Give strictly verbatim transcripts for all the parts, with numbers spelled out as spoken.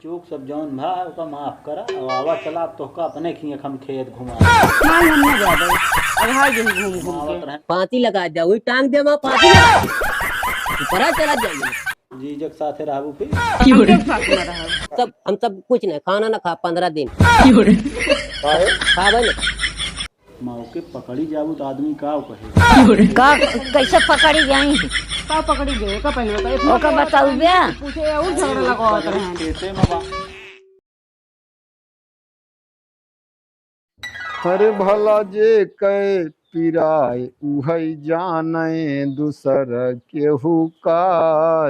चूक सब जौन भा, ओका माफ करा। अब आवा चला, अब तोहका अपने खिए हम खेत घुमा। नहीं, हम ना जाबे। अब हाय जही घूम घूम के। आवत रहे। पाती लगा दे, वही टांग दे, वहाँ पाती लगा। ऊपरा चला जाइए। जीजक साथे रहबू फिर? हम के साथ ना रहब। सब, हम सब कुछ नहीं, खाना ना खा, पन्द्रह दिन। काहे? खाबे ना। मौके पकड़ी जाबू तो आदमी का कहे? का, कैसे पकड़ी जाई? का पकड़ी गए? का पहले बताइए। ओका बताऊ बे। पूछे और झगड़ा लगावत रहे। खेते में बा। अरे भला जे कै पिराए उहै जानै, दूसर केहू का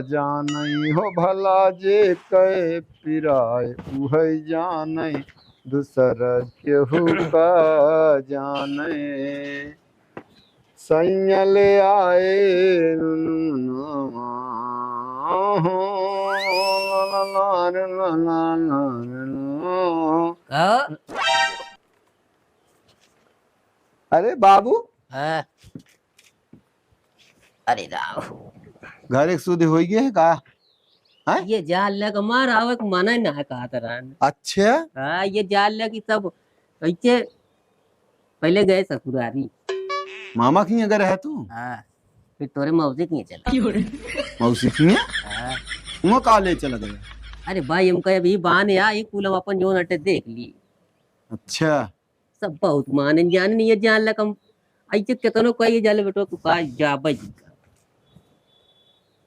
जानै हो। भला जे कै पिराए उहै जानै, दूसर केहू का जानै। सैया ले आए। का? अरे बाबू। हाँ। अरे राम। घर एक सुधि होइ गए है का? हैं? ये जाल लेके मार आवे के मना ना है कहत रहन। अच्छा? हाँ, ये जाल लेके सब ऐसे पहले गए ससुरारी। मामा की अगर है तू? हाँ, फिर तोरे मौसी की चला। मौसी की? हाँ। वो का ले चला गया? अरे भाई, हमका अभी बान या, ये कुल हम अपन जोन अटे देख ली। अच्छा। सब बहुत माने जाने नहीं, ये जान लग हम ऐसे केतनो कहिए जाले बेटो, तू का जाबे जी का।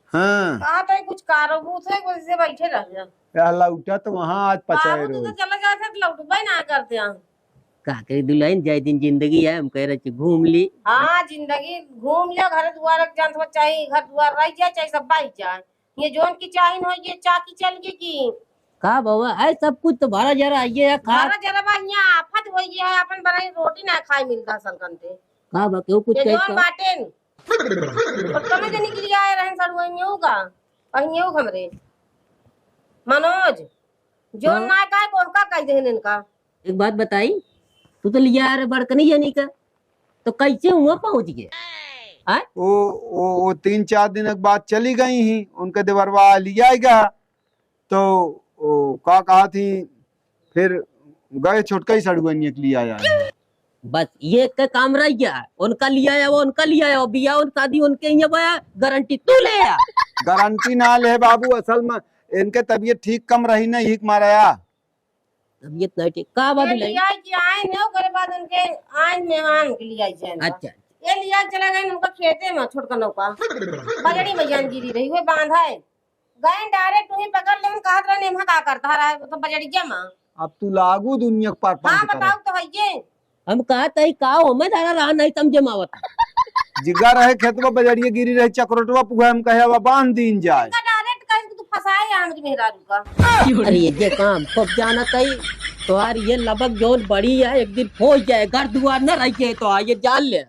हाँ। का तो कुछ कारो बूथ है, कुछ से बैठे रह जा। या लौटा तो वहाँ आज पचाए बाबू, तू रोज। तो चला जाते तो लौटबे ना करते हैं। का करे दुल्हन, जाए दिन जिंदगी है, हम कह रहे कि घूम ली। हाँ, जिंदगी घूम ले, घर दुआर के जान समझ, चाहे घर दुआर रह जाए, चाहे सब बाई जाए। ये जोन की चाही न हो, ये चाकी चल गई की। का बाबा, है सब कुछ तो भरा जरा, ये है खा। भरा जरा बा, यहाँ आफत हो गई है, अपन बनाई रोटी ना खाए मिलता सलकन ते। का बा, केहू कुछ ये कहे जोन तो? बाटेन। और कमे जनी के लिए आए रहन सड़ुआ, ये होगा, और ये होगा हमरे। मनोज, जोन हाँ। ना का, को का कह देहन इनका। एक बात बताई, तू तो लिया रे बड़कनी जनी का, तो कैसे हुआ पहुँच गए? आय? वो, वो, वो तीन चार दिन के बाद चली गई ही, उनका देवरवा लिया गया, तो वो का कहा थी, फिर गए छोटका ही सड़ुआ निकली आया। बस ये एक काम रह गया, उनका लिया आया, वो उनका लिया आया, वो बिया और शादी उनके ही बया, गारंटी तू ले आ। गारंटी ना ले बाबू, असल में इनके तबीयत ठीक कम रही ना, यही मारा या। तबीयत नहीं ठीक। का बात ये ले? लिया कि आए ने, ओकरे बाद उनके आए मेहमान के लिया जाए। अच्छा। ये लिया चला गए उनका खेते में, छोटका नौका। बजड़ी में जान गिरी रही, वो बांधा है। गए direct वहीं पकड़ लेन, कहत रहे, "नेम्हा का करता रहा है, तो बजड़िया में?" अब तू लागू दुनिया के पार पार हाँ, से करे। बताओ तो है ये। हम कहत हई, का हो, मैं धरा रहा नहीं समझे में आवत। जिगा रहे खेतवा बजरिया गिरी रहे, चकरोटवा पुगे, हम कहे, "अब बांध दीन जाए।" इनका direct कहीं तू फंसाए या हमरी मेहरारू का। अरे ये जे काम खूब जानत हई, तोहार ये लबक जौन बड़ी है, एक दिन फौज जाए, घर दुआर न रह जाए, तो आ ये जान ले।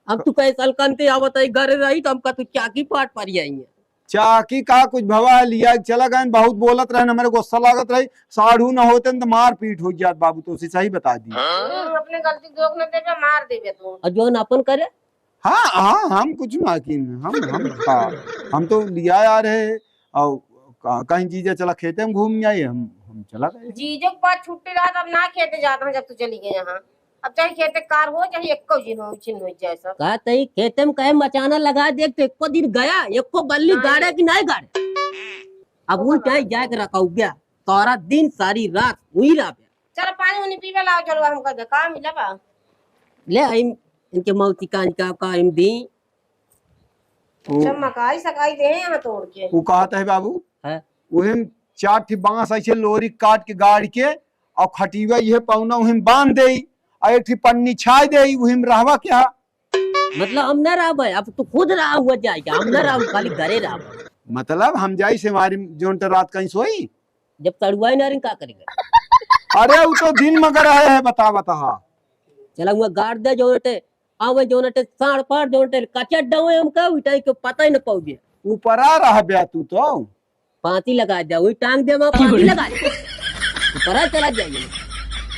हम तू कहे सलकन ते आवत हई, घर रही, तो हमका तू चाकी पाट पर आई है। चाकी का कुछ भवा है, लिया के चला गए, बहुत बोलत रहन, हमरे गुस्सा लागत रही, साढ़ू न होते न तो मार पीट हो जात बाबू, तो उसे सही बता दी। हम्म, अपने गलती के दोख न देबे, मार देबे तू। और जौन अपन करे? हाँ, हाँ, हम कुछ ना किन, हम, हम का, हम तो लिया आ रहे, और का-, कहीं जीजा चला खेते में घूम आए, हम, हम चला गए। जीजो के पास छुट्टी रहा, तब ना खेते जाता हूँ, जब तू चली गई यहाँ। अब चाहे खेते कार हो, चाहे एको दिन हो, छिन हो जाए सब। का तई खेते में कहे मचाना लगा दे, तो एको दिन गया, एको गल्ली नहीं। गाड़े कि नहीं गाड़े? अब वो नहीं। चाहे जाए के रखा हो गया, सारा दिन, सारी रात वही रह गया। चलो पानी उनी पीवे लाओ, चलो हमका दे, का मिला बा? ले आई इनके मौसी कांच का, का हम दी। वो चम्मकाई सकाई दे यहाँ तोड़ के। वो कहत है बाबू, हैं? उहे में चार ठी बांस ऐसे लोरी काट के गाड़ के और खटिया ये पौना उहे में बांध देई और एक ठी पन्नी छाई देई, उहे में रहवा क्या? मतलब हम ना रहबे, अब तू खुद रहा हुआ जाए क्या? हम ना रहब, खाली घरे रहब। मतलब हम जाई से हमारी जोन तो रात कहीं सोई? जब सड़ुआई ना रही, का करेगा? अरे वो तो दिन मगर है, है बता बता। चला हुआ गाड़ दे जोन टे, आवे जोन टे, साड़ पाड़ जोन टे, कचर डवे हमका, उठाई के पता ही न पाओगे। ऊपरा रहबे तू तो। पाती लगा दे, वही टांग दे, वहाँ पाती लगा दे। ऊपरा चला जाइए।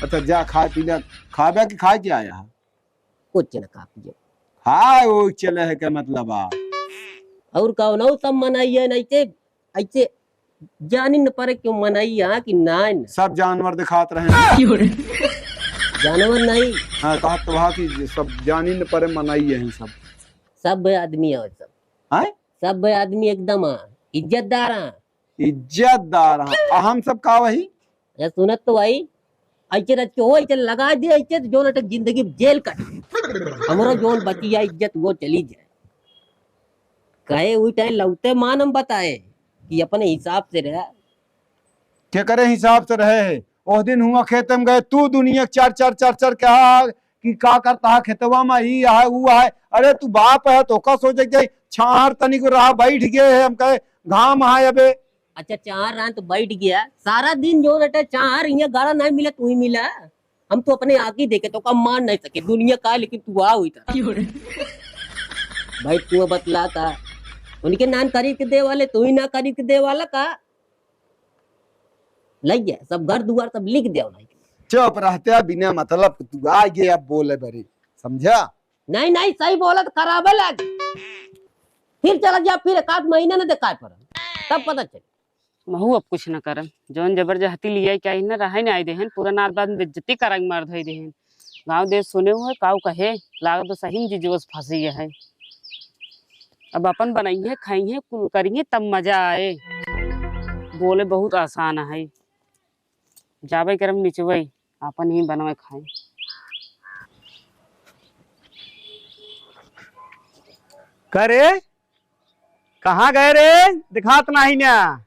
अच्छा जा खा पी ले, खाबे कि खाए के आया है? कुछ न खा पिए। हाँ, वो चले है के मतलब आ। और कौनो सब मनाइए नहीं थे, ऐसे जानी न परे क्यों मनई यहाँ कि नाय न। सब जानवर दिखात रहे। जानवर नहीं। हाँ, कहा तो वहाँ की सब जानी न परे मनई है सब। सब आदमी है सब। हैं? सब आदमी एकदम हाँ, इज्जतदार हाँ। इज्जतदार हाँ। आ हम सब का वही? अरे सुनत तो वही, ऐसे रच के हो, ऐसे लगा दे, ऐसे तो जोन अटक जिंदगी जेल कट। हमरो जोन बची है इज्जत वो चली जाए। कहे हुई टाइम लौटे मान हम बताए कि अपने हिसाब से रहा। के करे हिसाब से रहे है? ओह दिन हुआ खेत में गए, तू दुनिया चार चार चार चार कहा कि का करता है खेतवा में, ई है, ऊ है। अरे तू बाप है तो का सोचे के जाई? छाहर तनिक रहा, बैठ गए है, हम कहे घाम है अबे। अच्छा, चाहर रहा तो बैठ गया, सारा दिन जो रहता चाहर यहाँ गाड़ा नहीं मिला, तू ही मिला। हम तो अपने आँखी देखे तो का मान नहीं सके दुनिया का, लेकिन तू आ हुई था। भाई तू बतला था, उनके नान खरीद के दे वाले, तू ही ना खरीद के दे वाला का? लग गया सब घर दुआर सब लिख दिया उन्हें। चुप रहते हैं, बिना मतलब के तू आ गए अब बोले बरे, समझा? नहीं नहीं, सही बोलत खराबे लाग। फिर चला जा, फिर एक आध महीना न देखाए पड़ल, तब पता चल। महू अब कुछ न करम, जौन जबरदस्ती लिया क्या इन्हें रहे नहीं देहन, पूरा नार बाद में बेइज्जती कराई मार धई देहन। गाँव देश सुने हुए काऊ कहे, लागत तो सही में जीजोस फंसी है। अब अपन बनाइए खाइए कुल करिए तब मजा आए। बोले बहुत आसान है। जाबे करम निचवई, आपन ही बनवे खाई। करे, कहाँ गए रे? दिखात नाही ना।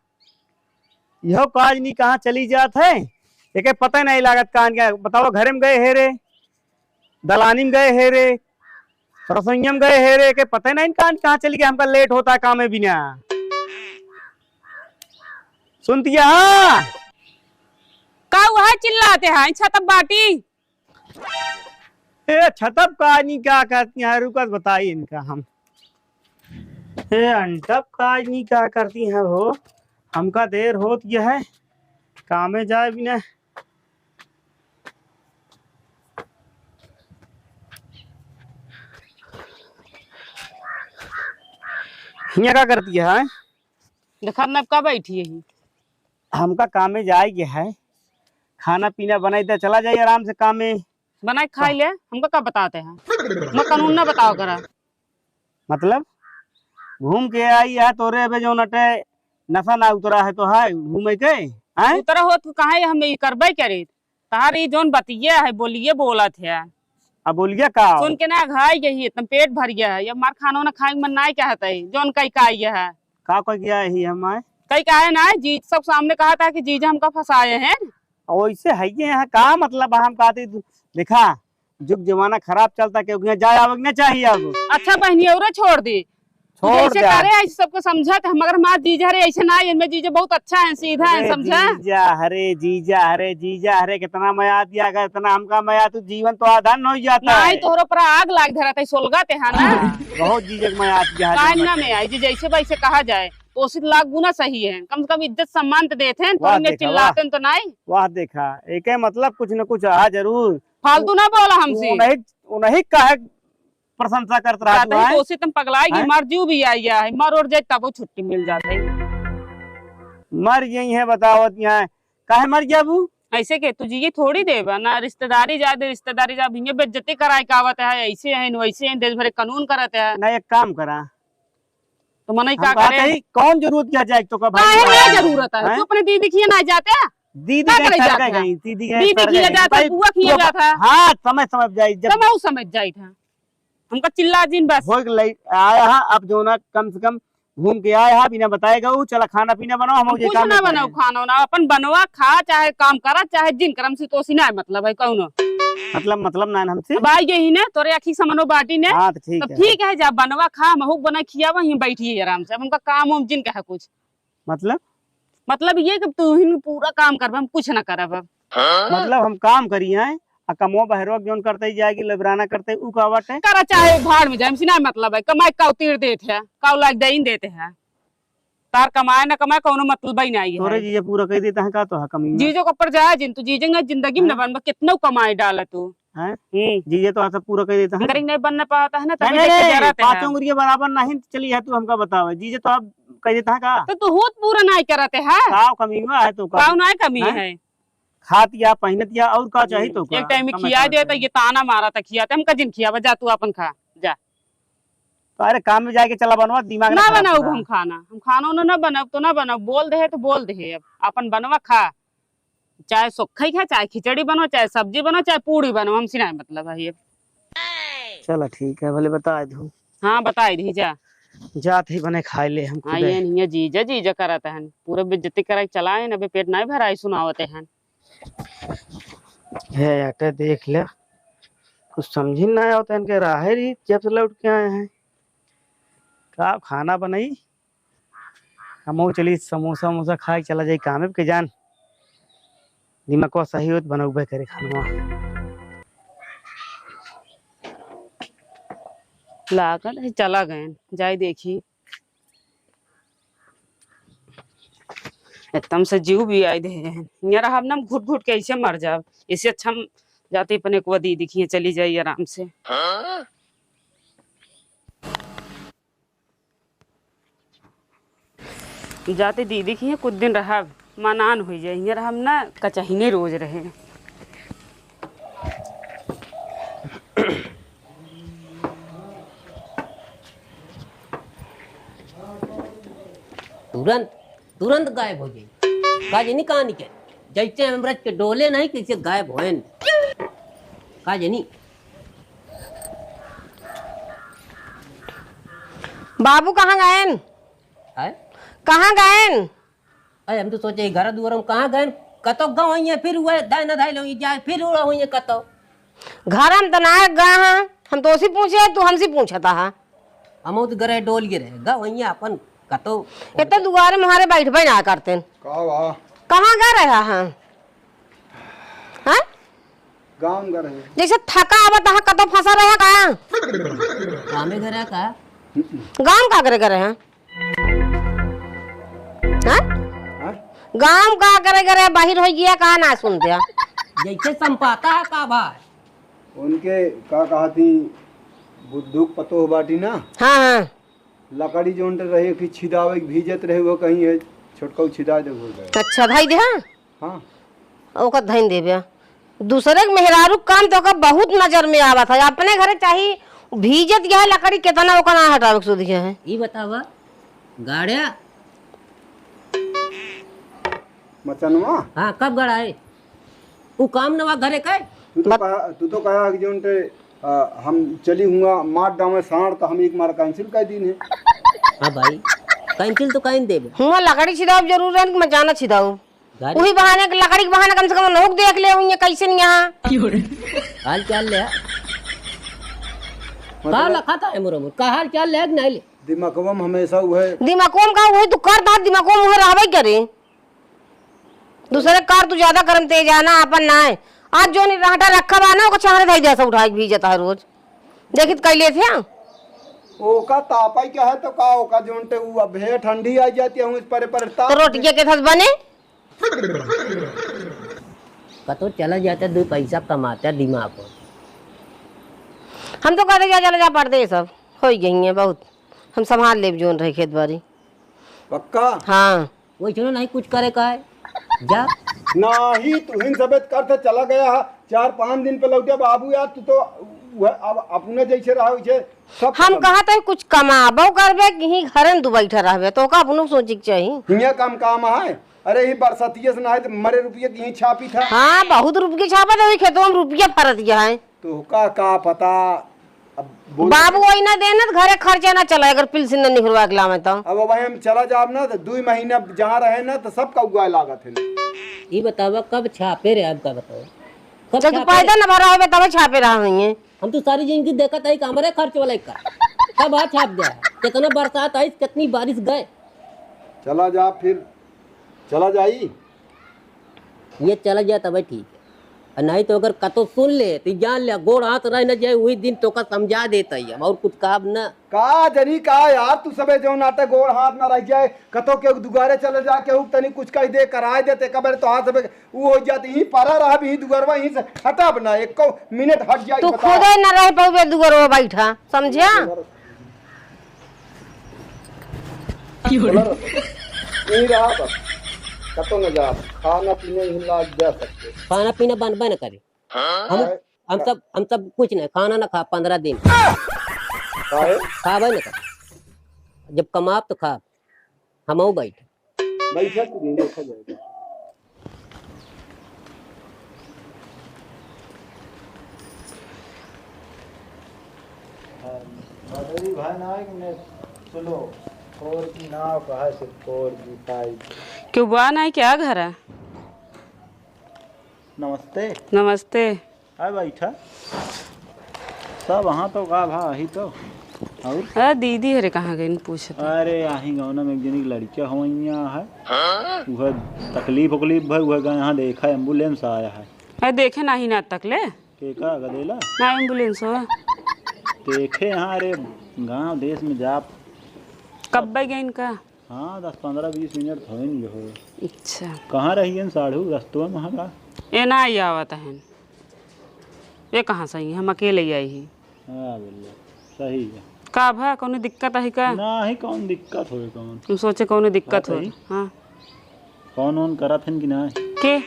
यहो काज नी कहाँ चली जात है? एके पता नहीं लागत कान के। बताओ, घरे में गए है रे, दलानी में गए है रे, रसोइया में गए है रे, एके पता नहीं कान कहाँ चली गए। हमका लेट होता है कामे बिना। सुनती है? हाँ। का हुआ है चिल्लाते हैं? छतप बाटी। ए, छतप का नहीं क्या करती हैं? रुकत बताई इनका हम। ए, अंटप का नहीं क्या करती हैं हो? हमका देर होत गया है, कामे जाए बिना। हियाँ का करती है? देखा न का बैठी है। हमका कामे जाए के है, खाना पीना बनाई दे, चला जाई आराम से कामे। बनाई खाई ले, हमका का बताते हैं? मैं कानून ना बताओ करा। मतलब घूम के आई है तोरे अबे जौन अटे नशा ना उतरा है तो है घूमे के, हैं? उतरा होत तो कहाँ हम ई करबे करे? तहार ई जौन बतिये है, बोलिए बोलत है। अब बोलिए का? सुन के ना घाई गई है, एकदम पेट भर गया है। ये मार खाना ना खाए के मन ना कहत है, जौन कई का ये है। का कह गया है हम आए? कई का है ना, जी सब सामने कहा था कि जीजा हमका फंसाए हैं। और वैसे है ये यहाँ का मतलब है, हम कहते दु-, देखा, जुग जमाना खराब चलता, क्योंकि यहाँ जाए आवे के ना चाहिए अब। अच्छा बहनी, और छोड़ दे। छोड़ जैसे दे। करे, ऐसे सबको समझत है, मगर हमार जीजा रे, ऐसे ना, इनमें जीजा बहुत अच्छा है, सीधा है, अरे समझा? जीजा, अरे जीजा, अरे जीजा, अरे कितना मया दिया, अगर इतना हमका मया, तू जीवन तो आधा न हो जाता नहीं, है। तोहरो पर आग लाग धरत है, सोलगा ते है ना? हाँ, बहुत जीजा के मया दिया है, काहे जो ना मत में आई, जी जैसे वैसे कहा जाए, तो उसी लाख गुना सही है, कम से कम इज्जत सम्मान तो देते हैं, वाह तोहने देखा, चिल्लाते वाह। हैं तो नहीं। वाह देखा, एके मतलब कुछ न कुछ आ जरूर। फालतू ना बोला हमसे। वो नहीं, वो नहीं कहे प्रशंसा करत रहा कहत तू, है? तो उसी तुम पगलाई गई, हैं? मर जीव भी आई है, मर और जाए तबो छुट्टी मिल जात है। मर गई है, बतावत यहाँ, काहे मर गया बू? ऐसे के तू जिए थोड़ी देबा ना, रिश्तेदारी जा दे, रिश्तेदारी जा, भिंगे बेइज्जती कराए का आवत है, ऐसे हैं, वैसे हैं, देश भर के कानून करत है। ना, एक काम करा। तो मनई हम का कहते करे? ही, कौन जरूरत क्या जाए तो का भाई? काहे ना जरूरत है? हैं? तू अपने दीदी खिया ना जाते? दीदी का कहीं करे सर जात के है? गई, दीदी कहीं दीदी सर खिया गई। जात है, भाई, बुआ खिया तू जात है। हाँ, समय, समय जाई, जब समय उ समझ जाई था। हमका चिल्ला जिन बस। हो गई, आया है, अब जो ना कम से कम घूम के आया है, बिना बताए गऊ, चला खाना पीना बनाओ, हम कुछ ना बनाओ, खाना वाना अपन बनवा, खा, चाहे काम करा, चाहे जिन करम से तो सी ना मतलब है कौनो। मतलब, मतलब ना हमसे। अब आई गई ना, तोरे आँखी समनो बाटी ने। हाँ, तो ठीक तो है। ठीक है, जा बनवा खा, महूक बना खियावा, यहीं बैठी है आराम से। अब हमका काम उम जिन कहे कुछ। मतलब? मतलब ये कि तू ही पूरा काम करबे, हम कुछ ना करब अब। मतलब हम काम करी हैं, आ कमवा बहरवा के जौन करते ही जाएगी, लेबराना करते, ऊ का बाटे? करा चाहे भाड़ में जाए, हमसे ना मतलब है, कमाए का उतीर देत है, का लाग दे देते हैं। तार कमाए ना कमाए, कौनो मतलब ही नहीं है। तोरे जीजे पूरा कह देता है का तो है कमी में? जीजो के ऊपर जाए जिन, तू जीजे ना जिंदगी में ना हैं? बनबा, कितना कमाए डाला तू। हैं? हम्म। जीजे तो सब पूरा कह देता है। अगर नहीं बनना पाता है ना, नहीं, तभी नहीं, देख के नहीं, जरा ते पाँचों हैं। उंगलियां बराबर नहीं चली है, तू हमका बतावे। जीजे तो आप कह देता है का? तो तू होत पूरा नाहीं करत है। का कमी हुआ है तो का? का नाहीं कमी हैं? है? खात या, पहिनत या, और का चाही तो का? एक टाइम में खिया दे तो ये ताना मारा था, खिया ते, हमका जिन खियावा, जा तू अपन खा, जा। तो अरे काम में जाके चला बनवा, दिमाग ना ना खराब बनाऊ करा। हम खाना, हम खाना उना ना बनाऊ तो ना बनाऊ, बोल दे है तो बोल दे है, अब अपन बनवा खा, चाहे सोखई खा, चाहे खिचड़ी बनो, चाहे सब्जी बनो, चाहे पूड़ी बनो, हमसे ना मतलब है ये। चला ठीक है, भले बताइ दू। हाँ बताइ दी जा। जात ही बने खाइ ले हम हाँ खुदे। ये नहीं है जीजा जीजा करत हन, पूरा बेइज्जती कराइ चलाए न, अबे पेट नहीं भराई सुनावत हन। हे आटे देख ले, कुछ समझी ना आवत है इनके राहे रीत जब से लौट के आए हैं। का खाना बनाई? हमहू चली समोसा वमोसा खाइ चला जाई कामे पे के जान। दिमागवा सही होत बनउबे करे खानवा। लागत है चला गएन, जाई देखी। एकदम से जीव भी आई दे हैं। हियाँ रहब ना, हम घुट घुट के ऐसे मर जाब। इससे अच्छा हम जाते अपने को दी दिखिए, चली जाई आराम से। जाते दीदी के हियाँ कुछ दिन रहब, मनान होइ जाए, हियाँ रहब ना, कचहिने रोज रहे। तुरंत, तुरंत गायब होइ जाई। का जनी कहाँ निकल? जैसे हम रच के डोले नहीं, कैसे गायब होएन। का जनी? बाबू कहाँ गएन? आय? कहाँ गएन? अरे हम तो सोचे घर दुआर में कहाँ गएन, कतो गवा होइए, फिर वह दाय न धाय लो जाए, फिर उड़ा होइए कतो। घर हम तो ना गए हैं, हम तो उसी पूछे, तू हमसे पूछता है। हम तो गरे डोल गिरे, गवा होइए अपन कतो। इतने दुआरे में हमारे बैठबे ना करते। का बा? कहाँ गए रहा है? हाँ? गाँव में गए रहे। जैसे थका आवत है, कतो फंसा रहा का? कामे गए रहा का? गाँव का करे गए रहे हैं? हाँ? हाँ? गाँव का करे गए रहे, बाहिर होइ गया, कहा ना सुन दिया। जैसे संपाता है का भाई? उनके का कहा थी, बुद्धू के पतोह बाटी ना? हाँ, हाँ। लकड़ी जोन रहे कि छिदावे के भीजत रहे, वो कहीं है, छोटका छिदा दे हो गए। अच्छा, धाई दे, हाँ? हाँ। ओकर धइन देबे। दूसरे के मेहरारू के काम तो ओकर बहुत नजर में आवत है। अपने घरे चाही भीजत गया है लकड़ी, कितना ओकर ना हटावे के सुध गया है। ई बतावा, गाड़िया? मचनवा? हाँ, कब गड़ा है? उ काम नवा घरे का है? तू तो बत- कहा, तू तो कहा कि जोन ते, आ, हम चली हुआ मार डावे साँड़, तो हम एक मार cancel कर दीन है। हाँ भाई, cancel तो कहीं देबे। हुआ लकड़ी छिदाओ जरूर है कि मचाना छिदाओ। गाड़ी वही बहाने के, लकड़ी के बहाने कम से कम नोक देख ले हुई है, कैसे नहीं यहाँ। हाल चाल ले। का लखा था है मोर मोर? का हाल चाल ले कि नहीं ले? दिमागवा में हमेशा उहे। दिमागवा में का उहे तू कर दा, दिमागवा में उहे रहबे करे। दूसरे कार तू ज्यादा करम तेज है ना, अपन ना है। आज जो नहीं रहटा रखा बा ना, ओका चाहरे धाई जैसा उठाए के भीजत है रोज। देखित कैले थे। ओका तापाई क्या है तो का, ओका जोन ते उ अब है ठंडी आ जाती है, उस परे परे ताप तो रोटिया के थस बने। कतो चला जाता, दो पैसा कमाता दिमाग हो। हम तो कहते जा, चला जा परदेस, अब होइ गई है बहुत, हम संभाल लेब जोन रहे खेत बारी। पक्का? हाँ। वैसनो नहीं कुछ करे का है, जा। नाही, तुहिन सबेत करते चला गया है, चार पाँच दिन पे लौटे बाबू यार, तू तो वह अब अपने जैसे रहा वैसे सब हम खत्म। कहा तो कुछ कमाबो करबे कि ही घरे में तू बैठा रहबे, तो का अपनो सोचे के चाही। हियाँ काम काम है, अरे ही बरसातिये से ना है तो मरे रुपये की ही छापी था। हाँ, बहुत रुपये छापा था, वही खेतों में रुपया फरत गया है। तो का, का पता, अब बोल। बाबू वही ना देना तो घरे खर्चा ना चला, अगर पिलसिन ना निकलवा के लावे तो। अब वही हम चला जाब ना तो दुई महीना जहाँ रहे ना तो सब का उगाए लागत है। ई बतावा कब छापे रे, अब का बताओ? कब जब तू छापे पैदा रे? ना भरा होबे तब छापे रहा होइए। हम तो सारी जिंदगी देखत आई कि हमरे खर्च वाला का। कब आ छाप गया? कितना बरसात आई, कितनी बारिश गए। चला जा फिर, चला जाई। ये चला गया तब ठीक है। और नहीं तो अगर कतो सुन ले, तो जान ले, गोड़ हाथ रह न जाए, वही दिन तोका समझा देता ही हम, और कुछ काम ना। का जनी का यार, तू सबे जो नाटे गोड़ हाथ ना रह जाए, कतो के दुआरे चले जाके हूँ तनी कुछ कह दे, कराए दे, ते कबर तो हाथ सबे ऊ हो जाती, ही परा रहा भी, ही दुआरवा ही से हटब ना, एको मिनट हट जाए, तू बताओ। खुदे ना रह पावे दुआरवा बैठा, समझा? बोला रहा। यहीं रहा बस। कतो न जा। खाना पीना यहीं लाग जा सकते। खाना पीना बनबे न करी। हम, काहे? हम सब, हम सब कुछ नहीं, खाना ना खा पन्द्रह दिन। काहे? खाबे न कर। जब कमाब तो खाब। हमहू बैठ। बैठा तू नहीं, देखा जाएगा। हाँ, बदरी भाई ना आए कि मैं सुनो, फोर जी नाव कहा से फोर जी, फाइव जी। क्यों बा ना क्या घर है? नमस्ते। नमस्ते। आ बैठा। सब वहाँ तो का भा, अही तो। और? अरे दीदी, अरे कहाँ गइन पूछत है? अरे, आही गाँव में एक जनी के लड़किया होइया है। हाँ? उहे तकलीफ उकलीफ भई, उहे गए यहाँ देखा, एम्बुलेंस आया है। अरे देखे नाही ना तक ले। के का, गदेला? ना एम्बुलेंस हो। देखे यहाँ, अरे गाँव देश में जा। कब गइन का? हाँ, दस पन्द्रह बीस मिनट तो होइहैं। अच्छा। कहाँ रहियन साढ़ू, रस्तवा में हमारा? ए ना ही आवत हन। ये कहाँ से आई? हम अकेले ही आई ही। हाँ, बोल। सही है। का भा, कौनो दिक्कत है का? नाही, कौन दिक्कत होए, कौन? हम सोचे कौनो दिक्कत बात होए। है। हाँ। फोन वोन करत हन कि नाही? के?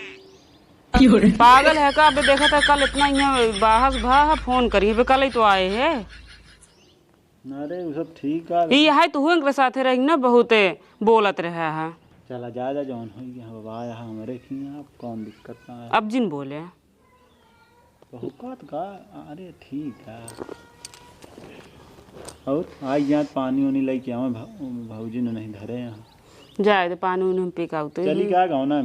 पागल है का? अबे देखा था कल इतना यहाँ बहस भा है, फोन करी। अबे कल ही तो आए हैं। अरे, वो सब ठीक है। ई है तो हुआ इनके साथे रही ना, बहुते बोलत रहा है। चला जा, जा, जौन होई गया, बाबा आया है हमरे की, अब कौन दिक्कत ना है। अब जिन बोले। तो हुक्का तो का, अरे ठीक है। और आई जात पानी उनी लेके आवे, भा-, भौजी ने नहीं धरे यहाँ। जाए तो पानी उनी हम पी के आउते चली ही। का गाँव ना?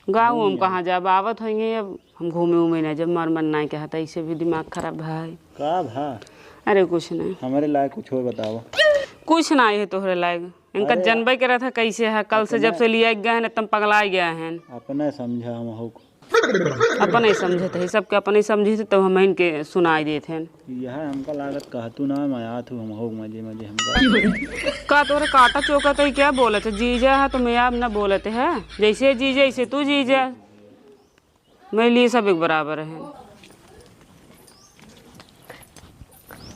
गाँव हम कहाँ जाब, आवत होइहैं, अब हम घूमे उमे ना जब मर मन ना कहता, इसे भी दिमाग खराब भाई। का भा? अरे कुछ नहीं। हमरे लायक कुछ हो बताओ। कुछ ना है तोहरे लायक, इनका अरे जनबे के रहता कैसे है, कल से जब अपने से लिया गया है ना, तब पगला गया है। अपने समझा हम हो। अपने समझत है, सबके अपने समझी थे, तब हम इनके सुनाई देत हैं। यह हमका लागत कहतू ना, मैं आत हूँ, हम हो मजे मजे हमका। का तोरे काटा चोका तो क्या बोलत है? जीजा है तो मैं आप ना बोलत है, जैसे जीजा ऐसे तू जीजा। मैं लिए सब एक बराबर है।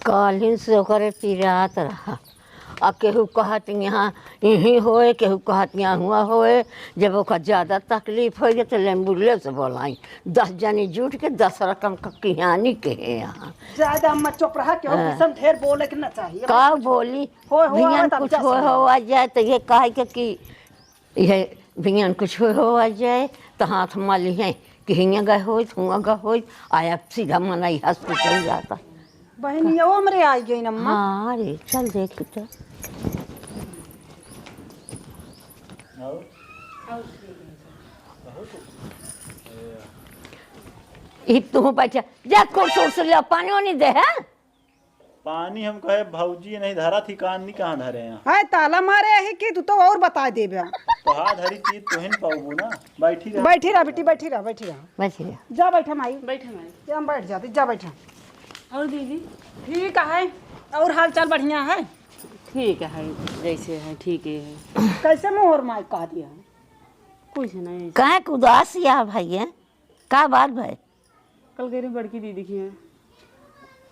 काल्हिन से ओकरे पिरात रहा। आ केहू कहत यहाँ इहीं होए, केहू कहत यहाँ हुआ होए। जब ओकर ज्यादा तकलीफ होइ जाए तो एम्बुलेंस बोलाई। दस जनी जुट के दस रकम का किहानी के हैं यहाँ। ज्यादा अम्मा चुप रहा, केहू हाँ। किसन ढेर बोले के ना चाहिए। का बोली? होए, होए, भियान आवत, अब कुछ जा होए सुना। हो आ जाए तो ये कहे के कि इहे भियान कुछ हो, हो आ जाए, तो हाथ मलिहैं कि हियाँ गए होइत, हुआँ गए होइत, आ अब सीधा मनई हॉस्पिटल जाता। बहिनिया, वो हमरे आई गई नम्मा। हाँ रे, चल देखी तो। और? ई तू बैठा, जा कुर्सी उर्सी ले, पानी वानी दे, हैं? पानी हम कहे भौजी नहीं धरा थी, कान नहीं कहाँ धरे हैं। हाय ताला मारे यही कि तू तो और बता देबे। तो हाथ धरी चीज तुहिन पाऊबू ना। बैठी रह। बैठी रह बेटी, बैठी रह, बैठी रह। बैठी रह। जा बैठा माई। बैठा माई। जा हम बैठ जाती, जा बैठा। और दीदी? ठीक है, और हाल चाल बढ़िया है? ठीक है, जैसे है ठीक ही है। कैसे मोहर माई कह दिया? कुछ नहीं। काहे के उदास या भैया? का बात भाई? कल गए रही बड़की दीदी के यहाँ।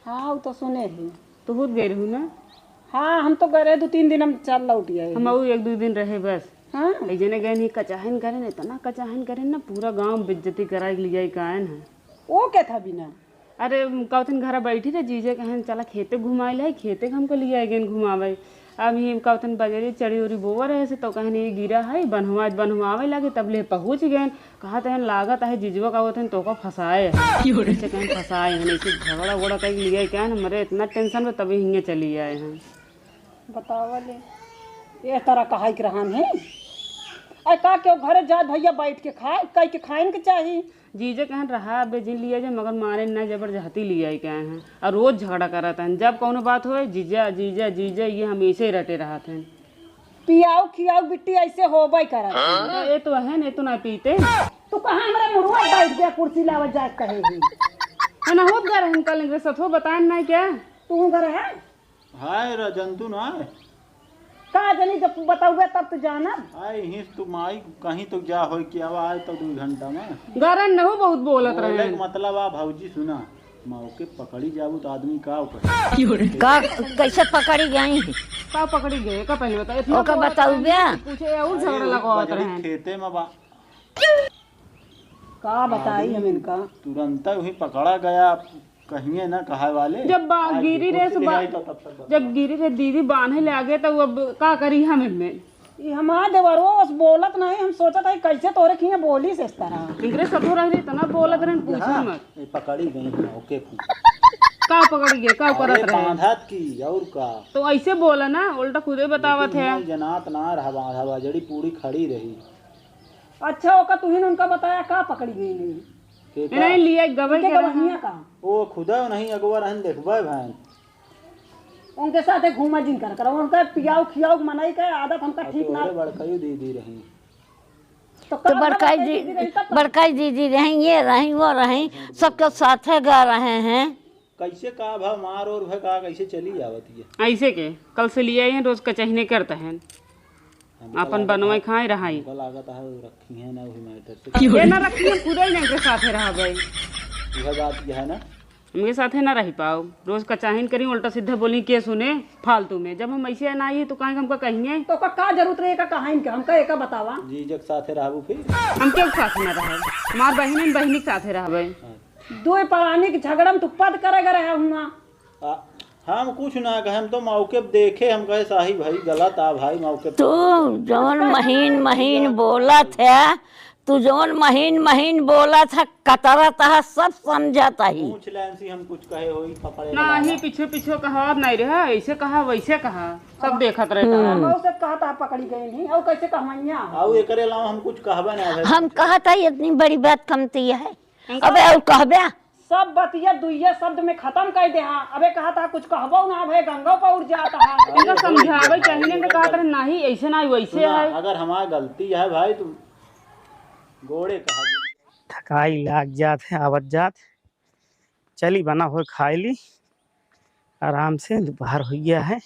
हाँ, वो तो सुने ही। तो बहुत गए रहू ना? हाँ, हम तो गए रहे दो तीन दिन, हम चल लौट गए। हम और एक दो दिन रहे बस। हाँ। एक जने गए नहीं, कचाहन करे ना, इतना कचाहन करे ना, पूरा गांव बेइज्जती कराए के लिए कायन है। वो क्या था बिना? अरे, कहथिन घरा बैठी रहे, जीजे कहन चला खेते घुमाए ले, खेते के हमको लिए गए घुमावे। अब ये कहथिन बजरी चढ़ी उरी बोवा रहे से, तो कहन ये गिरा है, बनवाए, बनवावे लागे, तब ले पहुँच गए। कहत हन, लागत है जिजवा का होत हन, तोका फंसाए है। क्यों रे? ऐसे कहन फंसाए हन, ऐसे झगड़ा उगड़ा कइके लिया क्या है, हमरे इतना टेंशन में तभी हियाँ चली आए हैं। बतावा ले, ये तरह कहाई के रहन है। अरे का क्यों घरे जात भैया बैठ के खाए, कह के खाइन के चाही। जीजा कहन रहा, अबे जिन लिया जाए, मगर माने ना जबरदस्ती लिया के आए हैं। और रोज झगड़ा करत हैं, जब कौनो बात होए, जीजा, जीजा, जीजा, ये हमेशा ही रटे रहत हैं। पियाऊ खियाऊ बिट्टी ऐसे होबे करत है। तो ये तो है, नहीं तो ना पीते। तू कहाँ हमरा मुड़वा बैठ गया, कुर्सी लावत जाए कहे ही। है ना, होत गा रहन कल इनके साथ हो, बताएन ना क्या? तू घर है? हाय रा जंतु ना। का जनी जब बताउबे तब तो जानब। आए हिस तू माई कहीं तो जा होई कि अब आए तो दो घंटा में। गरन नहु बहुत बोलत बोले रहे। के मतलब आ भौजी सुना, मौके पकड़ी जाबू तो आदमी का ओकर? का, कैसे पकड़ी गई? का पकड़ी गए? का पहले बता, इतना ओका बोलत बताऊ रहे, बे? पूछे और झगड़ा अरे, लगवावत बजरी रहे। खेते में बा। का बताई हम इनका? तुरंत वही पकड़ा गया, कहिए ना कहे वाले। जब बा-, आज गिरी कुछ रहे, नहीं बा-, आई तो तब तक बता। जब गिरी रहे दीदी बांधे लागे, तो अब का करी हम इनमें? ई हमार देवरवा बस बोलत नहीं, हम सोचत हई कैसे तोरे खिया बोली से इस तरह। इनकरे सतुर रही, इतना बोलत रहन, पूछो हाँ, मत। ये पकड़ी गई हैं, ओके। का पकड़ी गए, का अरे, करत रहे? बांधत की, और का? तो ऐसे बोला ना, उल्टा खुदे बतावत लेकिन है। मैं जनात ना रहा, बांधा बा, जड़ी पूरी खड़ी रही। अच्छा, ओका तुहिन उनका बताया, का पकड़ी गई नहीं? के का? नहीं, लिया गवे उनके के रहा। गवहिया का? ओ, खुदा नहीं, अगवा रहन देखबे भैन। उनके साथे घूमा जिन कर करो, उनका पियाऊ खियाऊ मनई के आदत हमका आ, ठीक तो ना। ओरे बड़काई दीदी रही। तो तो का बड़काई भला दी-, दीदी रही तब का? बड़काई दीदी रही, ये रही, वो रही, सबके साथे गा रहे हैं। कैसे का भा मार और भा का कैसे चली आवत ये? ऐसे के, कल से लिया है, रोज कचहने करता है। हमका अपन लागत बनवाई है, खाए रहाई। हमका लागत है वो रखी है ना वही मैटर से। ये ना रखी, हम खुदे ही नहीं के साथे रहबे। वह बात यह है ना। हमके साथे ना रही पाओ, रोज कचाहिन करी, उल्टा सीधा बोली, के सुने फालतू में। जब हम ऐसे ना आई तो काहे हमका कहिए? तो का, का जरूरत रहे का कहाइन के? हमका एका बतावा। जीजक साथे रहबू फिर? हम के साथे ना रहे, हमार बहिन बहिनी के साथे रहबे। हाँ। दो प्राणी के झगड़ा में तू पद करे रहे हुआ। आ, हम कुछ ना कहे, हम तो मौके पे देखे, हम कहे साही भाई गलत आ भाई मौके पे। तू जौन महीन महीन बोलत है, तू जौन महीन महीन बोलत है, कतरत है, सब समझत ही। पूछ लेन सी हम कुछ कहे होई, पकड़े नहीं, वाला। पीछे पीछे कहा नहीं रहा, ऐसे कहा वैसे कहा, सब देखत रहता है। हम उसे कहता है पकड़ी गई नहीं, और कैसे कहवैया? और एकरे अलावा हम कुछ कहबे ना है। हम कहत है इतनी बड़ी बात कमती है। उनका अबे और कहबे? सब बतिया दुइये शब्द में खत्म कर दे। हाँ, अबे कहा था कुछ कहबो ना, अबे गंगा पर उड़ जाता है। इनका समझावे चाहिए, इनका कहा था नहीं, ऐसे ना, वैसे सुना, है। अगर हमार गलती है भाई, तो गोड़े कहा। थकाई लाग जात है, आवत जात। चली बना होए खाए ली, आराम से दोपहर हो गया है।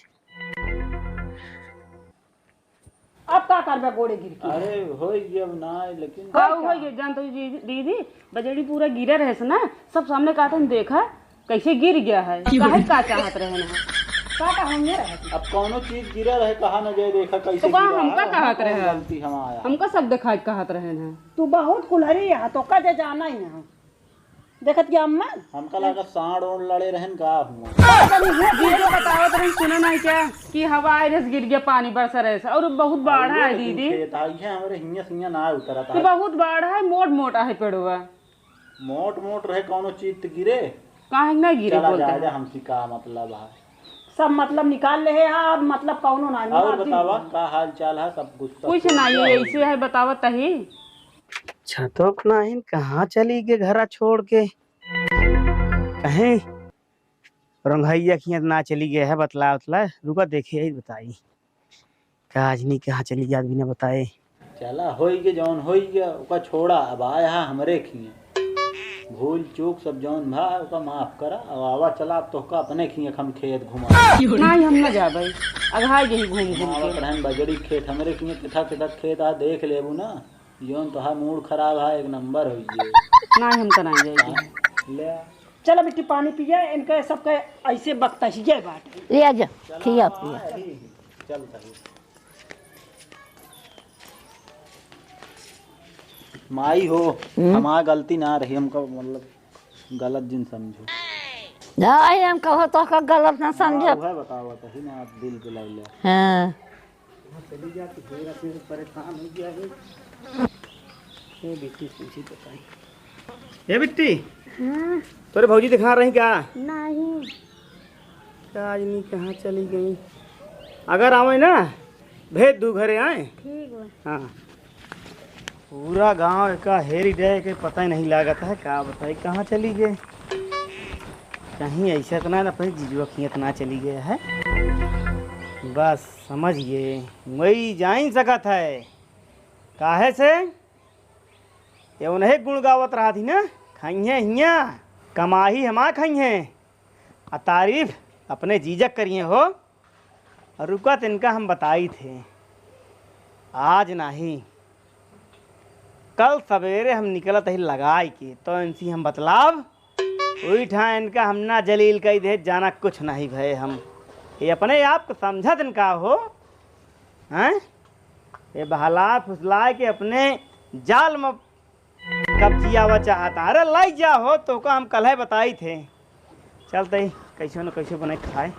अब का करबे गोड़े गिर के? अरे, होई गया अब ना, लेकिन का होई गया? होई गया, जान तो जी, दीदी, बजड़ी पूरा गिरा रहे से ना, सब सामने कहत हैं, देखा, कैसे गिर गया है, क्यों? काहे का चाहत रहे ना? का का होइए रहे? अब कौनो चीज गिरा रहे, कहा न जाए, देखा कैसे तो का गिरा हमका है, कहत कौन रहे? गलती हम आया? हमका सब देखाई कहत रहे ना। तू बहुत कुल्हरी है, तो का जे जाना ही ना। देखत क्या अम्मा? हमका लगा साँड़ ओड़ लड़े रहन का हुआ। दीदी बतावत रहन, सुना नहीं क्या कि हवा आई रहे से गिर गया, पानी बरसा रहे से, और बहुत बाढ़ा और है ये दीदी। खेत आई है, हमरे हियाँ से हियाँ ना उतरत ये है। बहुत बाढ़ा है, मोट मोटा है पेड़वा। मोट मोट रहे, कौनो चीज त गिरे। काहे ना गिरे चला बोलते जा, हैं? जा, हमसे का मतलब है? सब मतलब निकाल ले है, अब मतलब कौनो ना, और ना बतावा, दिन। का हाल चाल है? सब कुछ तो कुछ छोड़ नहीं, दिया। ऐसे है, बतावा तही। छतो अपना हिन कहाँ चली गए घरा छोड़ के? कहीं रंगैया खियाँ ना चली गए है, बतला उतला, रुका देखे ही बताई। का आज नहीं कहाँ चली गया बिना बताए? चला, होई के जौन होई गया, ओका छोड़ा, अब आया है हमरे खियाँ। भूल चूक सब जौन भा, ओका माफ करा, अब आवा चला, अब तोहका अपने खियाँ हम खेत घुमा। नहीं, हम ना जाबे, अघाई यही घूम घूम आवत के। रहन बजड़ी खेत, हमरे खियाँ किथा किथा खेत आ, देख लेबू ना। जौन तोहार मूड खराब है, एक नंबर होई गए। नहीं, हम तो नहीं जाएगी। हाँ, ले आ। चला बिट्टी, पानी पिया, इनके सबके ऐसे बकतहिए बाटे। ले आ जा, चला, खिया हाँ, पिया। यही, चल तही। माई हो, हम्म? हमार गलती ना रही, हमका मतलब गलत जिन समझो। नहीं, हम कहो तो का गलत ना समझो। हाँ, वह बतावा तही ना, आप दिल दिलाइले। हाँ। चली जा, तू ढेर अपने से परेशान हो गया है। ए बिट्टी, तुझे बताई। ए बिट्टी, हम्म। तोरे भौजी दिखा रही का? नहीं। का आज नहीं कहाँ चली गई? अगर आवे ना, भेज दू घरे आए। ठीक बा। हाँ। पूरा गांव एका हेरी डे के पता ही नहीं लागत है, का बताई कहाँ चली गए। कहीं ऐसा तो ना, ना अपने जीजुआ खियाँ तो ना चली गए है। बस समझ गए, वही जाइन सकत है। काहे से? ये उन्हें गुण गावत रहा थी ना, खाइए हियाँ, कमाही हमा खाइए, आ तारीफ अपने जीजक करिए हो। और रुका, तिनका हम बताई थे, आज नहीं, कल सवेरे हम निकलत ही लगाई के, तो इनसे हम बतलाव। ओही ठा इनका हम ना जलील कइ दे, जाना कुछ नहीं भए हम। ये अपने आप को समझत इनका हो, हैं? ये बहला फुसला के अपने जाल में कब्जियावा चाहता। अरे लाई जा हो, तोहका हम कल्हे बताइत है। चलते ही कैसे न कैसे बनाए खाए।